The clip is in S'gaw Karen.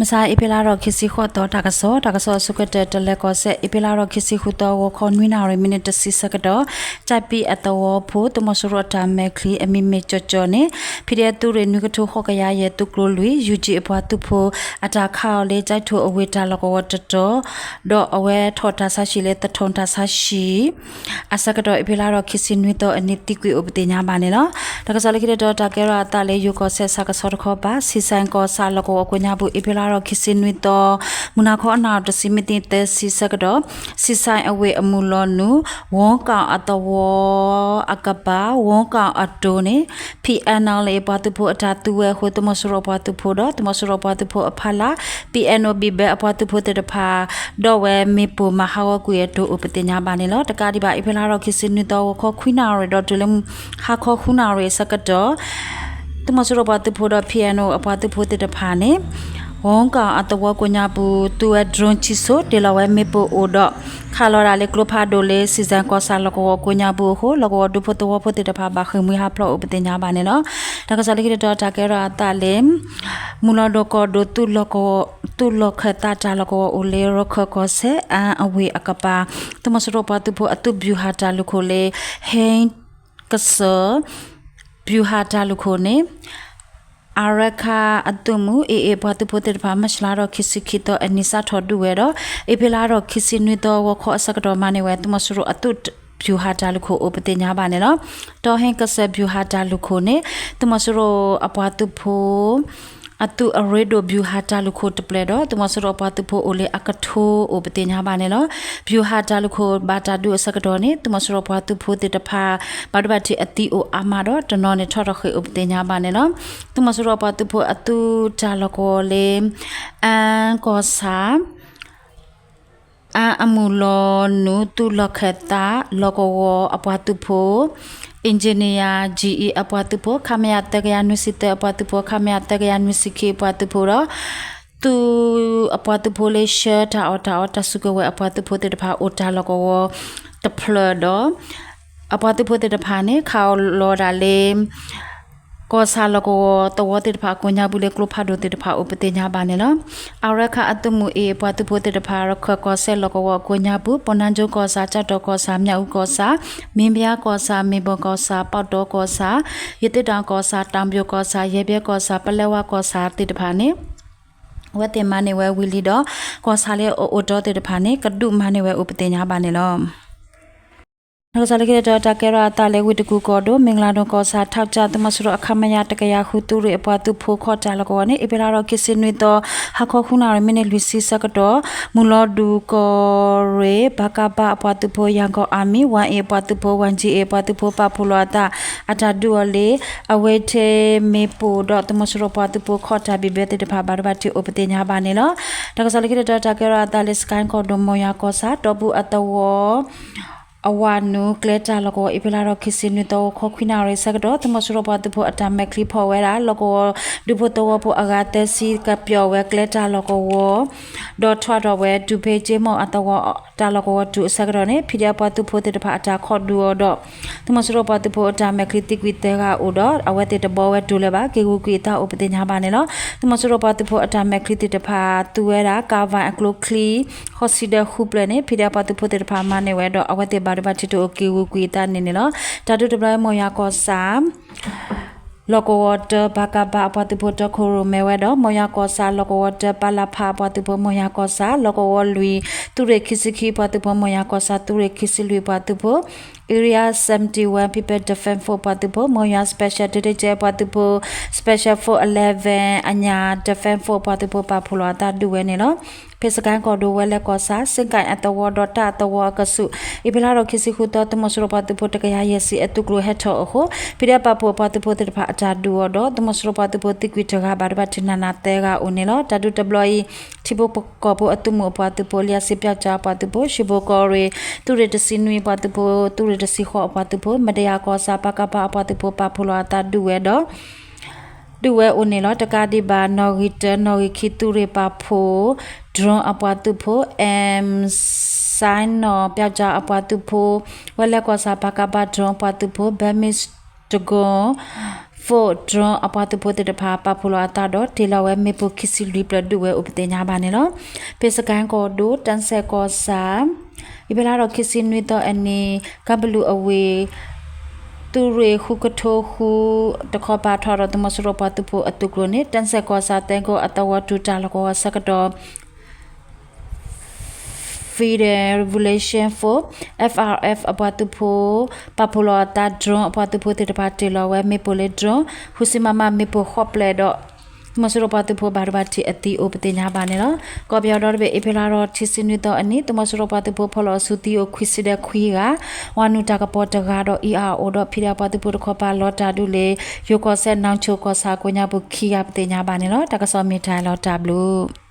မဆါ အ့ဖြ့လါထီၣ်ခံဆံဃိးသီ တၢ်ကစီၣ်, တၢ်ကစီၣ်အဆိကတၢၢ် တလဲၤကီၢ်စဲၣ် အ့ဖြ့လါထီၣ်ခံဆံဃုသီ ဂီၤခီနွံနၣ်ရံၣ် မံးနံးတဆံဆၢကတီၢ်, ကၠဲးပံအသဝီဖိ သုးမီၤစိရိၤအတၢ်မဲာ်ချံ အမံၤမ့ၢ်ကၠီၤကၠီၤန့ၣ် ဖံးဒဲးသုးရ့ၣ်နွံကထိဃိးကယၤယဲၢ်သုးကျိၤလွံၢ် ယူၣ်ကၠံအပှၤသုးဖိ အတၢ်ခးအီၤလၢ ကၠဲးထိၣ်အဝ့ၢ်တၢ်လီၢ်ကဝီၤတတီၤ ဒီးအဝဲထီၣ်တၢ်ဆါဟံၣ်လၢ သထိၣ်တၢ်ဆါဟံၣ် အဆၢကတီၢ် အ့ဖြ့လါထီၣ်ခံဆံနွံသီအနံၤ သံကွံာ်အိၣ်ပသ့ၣ်ညါဘၣ်န့ၣ်လီၤ. တၢ်ကစီၣ်လၢခံတတီၤ တၢ်ကဲထီၣ်အသးလၢ ယိၤကီၢ်စဲၣ်ဆၣ်ကဆီတခီပၤ ဆံဆဲၣ်ကီၢ်ဆၣ်လီၢ်ကဝီၤကိးညါပူၤ အ့ဖြ့လါထီၣ်ခံဆံနွံသီ မုၢ်နၤခီအနၣ်ရံၣ်တဆံမံးနံးသၢဆံဆၢကတီၢ် ဆံဆဲၣ်အဝ့ၢ်အမုၢ်လီၤနုာ် ဝီကၣ်အသဝီအကပၤ ဝီကၣ်အတိၤန့ၣ် ဖံးအၣ်နၣ်လၢအပှၤသုးဖိအတၢ်သူဝဲအဃိ သုးမီၤစိရိၤအပှၤသုးဖိဒီး သုးမီၤစိရိၤအပှၤသုးဖိအဖီလာ် ပံးအဲၣ်အိၣ်ဘံၣ်ဘဲအပှၤသုးဖိသ့ၣ်တဖၣ် ဒီးဝဲမ့ၣ်ပိၢ်မၤဟးဂီၤကွံာ်အတိၤအိၣ်ပသ့ၣ်ညါဘၣ်န့ၣ်လီၤ. တကးဒံးဘၣ် အ့ဖြ့လါထီၣ်ခံဆံနွံသီ ဂီၤခီခွံနၣ်ရံၣ်ဒီးတုၤလၢ ဟါခီဃုနၣ်ရံၣ်အဆၢကတီၢ် သုးမီၤစိရိၤပှၤသုးဖိဒီး ဖံးအဲၣ်အိၣ်အပှၤသုးဖိသ့ၣ်တဖၣ်န့ၣ် ဝီကၣ်အသဝီကိးညါပူၤ သူဝဲ drone ခံစိၤ တ့ၢ်လီၤဝဲမ့ၣ်ပိၢ်အိၣ်ဒီး ခးလီၤဒၣ်လၢကျိဖးဒိၣ်လၢ ဆံဆဲၣ်ကီၢ်ဆၣ်လီၢ်ကဝီၤကိးညါပူၤအဃိ လီၢ်ကဝီၤဒူဖိသဝီဖိသ့ၣ်တဖၣ် ဘၣ်ဃ့ၢ်မှံဟးဖျိးအိၣ်ပသ့ၣ်ညါဘၣ်န့ၣ်လီၤ. တၢ်ကစီၣ်လၢခံတတီၤ တၢ်ကဲထီၣ်အသးလၢ မုၢ်လီၤဒိၣ်ကီၢ်ဒိၣ် သုးလီၢ်ခၢၣ်သးတၢ်လီၢ်ကဝီၤအိၣ်လၢ ရခၢၣ်ကီၢ်စဲၣ် အၣ်အဝ့ၢ်အကပၤ သုးမီၤစိရိၤပှၤသုးဖိအသုးဗျူဟာတၢ်လုၢ်ခိၣ်လၢ ဟ့ကစၢၢ် ဗျူဟာတၢ်လုၢ်ခိၣ်န့ၣ် အရခၢၣ်အသုးမုၢ် AA ပှၤသုးဖိသ့ၣ်တဖၣ် မၢ်ၡးလါထီၣ်ခံဆံခံသီအနံၤ စးထီၣ်ဒုးဝဲဒီး အ့ဖြ့လါထီၣ်ခံဆံနွံသီ ဂီၤခီအဆၢကတီၢ် မၤန့ၢ်ဝဲ သုးမီၤစိရိၤအသုးဗျူဟာတၢ်လုၢ်ခိၣ်အိၣ်ပသ့ၣ်ညါဘၣ်န့ၣ်လီၤ. ဒီးဟ့ကစၢၢ်ဗျူဟာတၢ်လုၢ်ခိၣ်န့ၣ် သုးမီၤစိရိၤအပှၤသုးဖိ အသုးအရ့ဒိၣ်ဗျူဟာတၢ်လုၢ်ခိၣ်တဖျၢၣ်ဒီး သုးမီၤစိရိၤအပှၤသုးဖိအိၣ်လၢအကထိအိၣ်ပသ့ၣ်ညါဘၣ်န့ၣ်လီၤ. ဗျူဟာတၢ်လုၢ်ခိၣ်ဘၣ်တၢ်ဒုးအဆၢကတီၢ်န့ၣ် သုးမီၤစိရိၤပှၤသုးဖိသ့ၣ်တဖၣ် ဘၣ်ဒိဘၣ်ထံးအသံအိၣ်အါမးဒီး တနီၤန့ၣ်ထီၣ်ထီၣ်ဃ့ၢ်အိၣ်ပသ့ၣ်ညါဘၣ်န့ၣ်လီၤ. သုးမီၤစိရိၤပှၤသုးဖိအသုးတၢ်လီၢ်ကဝီၤလၢ အၣ်ကီၢ်ဆၣ် အၣ်အမုၢ်လီၤနုာ် သုးလီၢ်ခၢၣ်သးလီၢ်ကဝီၤအပှၤသုးဖိ engineer GE အပှၤသုးဖိ ခမရ သၢကယၤနွံဆံသၢအပှၤသုးဖိ ခမရ သၢကယၤနွံဆံခံအပှၤသုးဖိဒီး သုးအပှၤသုးဖိလၢ ဆှၢတၢ်အီၣ်တၢ်အီတၢ်စုကဝဲၤအပှၤသုးဖိသ့ၣ်တဖၣ် အိၣ်တၢ်လီၢ်ကဝီၤတဖျၢၣ်ဒီး အပှၤသုးဖိသ့ၣ်တဖၣ်န့ၣ် ခးလီၤဒၣ်လၢ ကီၢ်ဆၣ်လီၢ်ကဝီၤသဝီသ့ၣ်တဖၣ်အကိးညါပူၤလၢ ကျိဖးဒိၣ်သ့ၣ်တဖၣ်အိၣ်ပသ့ၣ်ညါဘၣ်န့ၣ်လီၤ. အရခၢၣ်အသုးမုၢ် AA ပှၤသုးဖိသ့ၣ်တဖၣ် ရခၢၣ်ကီၢ်စဲၣ်လီၢ်ကဝီၤအကိးညါပူၤ ပနၢ်ကၠိကီၢ်ဆၣ် ကၠီၣ်တီၣ်ကီၢ်ဆၣ် မၠၣ်အူကီၢ်ဆၣ် မ့ၢ်ဘံယါကီၢ်ဆၣ် မ့ၢ်ဘီၣ်ကီၢ်ဆၣ် ပီၣ်တီကီၢ်ဆၣ် ရသေ့တောင်ကီၢ်ဆၣ် တောင်ပြိုကီၢ်ဆၣ် ရဲဘဲကီၢ်ဆၣ် ပလဲဝါကီၢ်ဆၣ်သ့ၣ်တဖၣ်န့ၣ် အဝဲသ့ၣ်မၤန့ၢ်ဝဲဝံၤလံဒီး ကီၢ်ဆၣ်လၢအအိၣ်တီသ့ၣ်တဖၣ်န့ၣ် ကဒုးမၤန့ၢ်ဝဲအိၣ်ပသ့ၣ်ညါဘၣ်န့ၣ်လီၤ. တၢ်ကစီၣ်လၢခံတတီၤ တၢ်ကဲထီၣ်အသးလၢ ဝ့ၢ်တကူၣ်ကီၢ်ဒိၣ် မ့ၢ်ကလၤဒိၣ်ကီၢ်ဆၣ် ထီကၠၣ် သုးမီၤစိရိၤအ ခမရ တကယၤဃု သုးရ့ၣ်အပှၤသုးဖိခီၣ်တၢ်လီၢ်ကဝီၤန့ၣ် အ့ဖြ့လါထီၣ်ခံဆံနွံသီ ဟါခီဃုနၣ်ရံၣ် မံးနံးလွံၢ်ဆံဆၢကတီၢ် မုၢ်လီၤဒူၣ်ကီၢ်ရ့ၣ် ပကဖ အပှၤသုးဖိ Yangon Army ဝါအ့ၣ်အပှၤသုးဖိ ဝါကၠံအ့ၣ်အပှၤသုးဖိ ပာ်ဖှိၣ်လီၤအသး အတၢ်ဒုးအီၤလၢ အဝဲထဲမ့ၣ်ပိၢ်ဒီး သုးမီၤစိရိၤပှၤသုးဖိခီၣ်တၢ်ဘံၣ်ဘဲသ့ၣ်တဖၣ် ဘၣ်ဒိဘၣ်ထံးအိၣ်ပသ့ၣ်ညါဘၣ်န့ၣ်လီၤ. တၢ်ကစီၣ်လၢခံတတီၤ တၢ်ကဲထီၣ်အသးလၢ စကဲၣ်ကီၢ်ဒိၣ် မိၢ်ယွၤကီၢ်ဆၣ် တီပူအသဝီ အဝၤနုာ်ကျဲတၢ်လီၢ်ကဝီၤ အ့ဖြ့လါထီၣ်ခံဆံနွံသီ ဂီၤခီခွံနၣ်ရံၣ်ဆၢကတီၢ် သုးမီၤစိရိၤပှၤသုးဖိအတၢ်မဲာ်ချံဖီၣ်ဝဲဒၣ် လီၢ်ကဝီၤဒူဖိသဝီဖိအဂၤသၢဆံ ကပျီၣ်ဝဲကျဲတၢ်လီၢ်ကဝီၤ ဒီးထွဲထီၣ်ဝဲ ဒူၣ်ဖ့ကၠ့မီၣ်အသဝီတၢ်လီၢ်ကဝီၤတုၤအဆၢကတီၢ်န့ၣ် ဖံးဒဲးအပှၤသုးဖိသ့ၣ်တဖၣ်အတၢ်ခိးဒုးအီၤဒီး သုးမီၤစိရိၤပှၤသုးဖိအတၢ်မဲာ်ချံသံကွံာ်သၢဂၤအိၣ်ဒီး အဝဲသ့ၣ်တဘီဝဲတုၤလၢၤဘၣ် က့ၤဂုၤကွံာ်အသးအိၣ်ပသ့ၣ်ညါဘၣ်န့ၣ်လီၤ. သုးမီၤစိရိၤပှၤသုးဖိအတၢ်မဲာ်ချံသ့ၣ်တဖၣ် သူဝဲဒၣ် ကၣ်ဝၣ်အကျိချံ ဃိးဆံဒီးဃုဖျၢၣ်န့ၣ် ဖံးဒဲးအပှၤသုးဖိသ့ၣ်တဖၣ်မၤန့ၢ်ဝဲဒီး အဝဲသ့ၣ်ဘၣ်ဒိဘၣ်ထံးတအိၣ် က့ၤဂုၤကွံာ်အသးန့ၣ်န့ၣ်လီၤ. တၢ်ဒုးတဘျီအံၤ မိၢ်ယွၤကီၢ်ဆၣ် လီၢ်ကဝီၤတၢ ပကဖ အပှၤသုးဖိတၢ်ခိၣ်ရိၣ်မဲဝဲဒီး မိၢ်ယွၤကီၢ်ဆၣ်လီၢ်ကဝီၤတၢ ပလဖ အပှၤသုးဖိ မိၢ်ယွၤကီၢ်ဆၣ် လီၢ်ကဝီၤလွံၢ် သုးရ့ၣ်ခံဆံခံအပှၤသုးဖိ မိၢ်ယွၤကီၢ်ဆၣ် သုးရ့ၣ်ခံဆံလွံၢ်အပှၤသုးဖိ Area seventy one People Defence Force အပှၤသုးဖိ မိၢ်ယွၤ Special တ့တ့ကဲ အပှၤသုးဖိ Special Force eleven အညၣ် Defence Force အပှၤသုးဖိ ပာ်ဖှိၣ်လီၤအသးဒုးဝဲန့ၣ်လီၤ. ဖဲစကဲၣ်ကီၢ်ဒိၣ် ဝဲလဲၣ်ကီၢ်ဆၣ် စ့ၣ်ကၣ်အသဝီဒီး တၢ်အသဝီအကဆူး အ့ဖြ့လါထီၣ်ခံဆံဃုသီ သုးမီၤစိရိၤပှၤသုးဖိတကယၤယဲၢ်ဆံ အသုးကျိၤဟဲထီၣ်အဃိ ဖံးဒဲးပာ်ဖှိၣ်အပှၤသုးဖိသ့ၣ်တဖၣ်အတၢ်ဒုးအီၤဒီး သုးမီၤစိရိၤပှၤသုးဖိသံကွံာ်တဂၤ ဘၣ်ဒိဘၣ်ထံးနးနးသၢဂၤအိၣ်န့ၣ်လီၤ. တၢ်ဒုးတဘျီအံၤ ထံဖိကီၢ်ဖိအသုးမုၢ်အပှၤသုးဖိ လံာ်စီဆှံပျီကၠီအပှၤသုးဖိ ရွှေဘိုကီၢ်ရ့ၣ် သုးရ့ၣ်တဆံနွံအပှၤသုးဖိ သုးရ့ၣ်တဆံဃိးအပှၤသုးဖိ မတယၤကီၢ်ဆၣ် ပကဖ အပှၤသုးဖိ ပာ်ဖှိၣ်လီၤအသးဒုးဝဲဒီး ဒုးဝဲအိၣ်န့ၣ်လီၤ. တကးဒံးဘၣ် နီၣ်ဂံၢ်တၢ နီၣ်ဂံၢ်ခံ သုးရ့ၣ်ပာ်ဖှိၣ် drone အပှၤသုးဖိ M စဲနီၣ်ပျီကၠီအပှၤသုးဖိ ဝဲလဲၣ်ကီၢ်ဆၣ် ပကဖ drone အပှၤသုးဖိ ဘဲမ့ၢ်တကိၣ် drone အပှၤသုးဖိသ့ၣ်တဖၣ် ပာ်ဖှိၣ်လီၤအသးဒီး တ့ၢ်လီၤဝဲမ့ၣ်ပိၢ်ခံဆံလွံၢ်ဖျၢၣ်ဒုးဝဲအိၣ်ပသ့ၣ်ညါဘၣ်န့ၣ်လီၤ. ဖဲစကဲၣ်ကီၢ်ဒိၣ် တၢ်စဲးကီၢ်ဆၣ် အ့ဖြ့လါထီၣ်ခံဆံနွံသီအနံၤ ကၢ်ဘလူးအဝ့ၢ် သုးရ့ၣ်ဃုကထိဃု တခီပၤထီၣ်ဒီးသုးမီၤစိရိၤပှၤသုးဖိအသုးကျိၤန့ၣ် တၢ်စဲးကီၢ်ဆၣ်သၢကီၢ်အသဝီတူၢ်တၢ်လီၢ်ကဝီၤဆၢကတီၢ် Federal Revolution Force, F R F အပှၤသုးဖိ ပာ်ဖှိၣ်လီၤအသး drone အပှၤသုးဖိသ့ၣ်တဖၣ် တ့ၢ်လီၤဝဲမ့ၣ်ပိၢ်လၢ drone ဃုဆံ မမ မ့ၣ်ပိၢ်ဃိးဖျၢၣ်ဒီး သုးမီၤစိရိၤပှၤသုးဖိဘၣ်ဒိဘၣ်ထံးအသံအိၣ်ပသ့ၣ်ညါဘၣ်န့ၣ်လီၤ. ကီၢ်ပယီၤဒီတဘ့ၣ် အ့ဖြ့လါထီၣ်ခံဆံနွံသီအနံၤ သုးမီၤစိရိၤပှၤသုးဖိ ဖီၣ်လီၤအစုသံအိၣ်ခွံဆံဒီးခွံဂၤ, ဝၤနုာ်တၢ်ကပီၤတဂၤဒီး အံၤအါအိၣ်ဒီး ဖံးဒဲးပှၤသုးဖိတခီပၤလီၤတၢ်ဒုးလၢ ယိၤကီၢ်စဲၣ် နီၣ်ဆိၣ်ကီၢ်ဆၣ်အကိးညါပူၤခံဂၤပသ့ၣ်ညါဘၣ်န့ၣ်လီၤ. တၢ်ကစီၣ်မ့ၢ်တၢ်လီၤတၢ်ဘျုး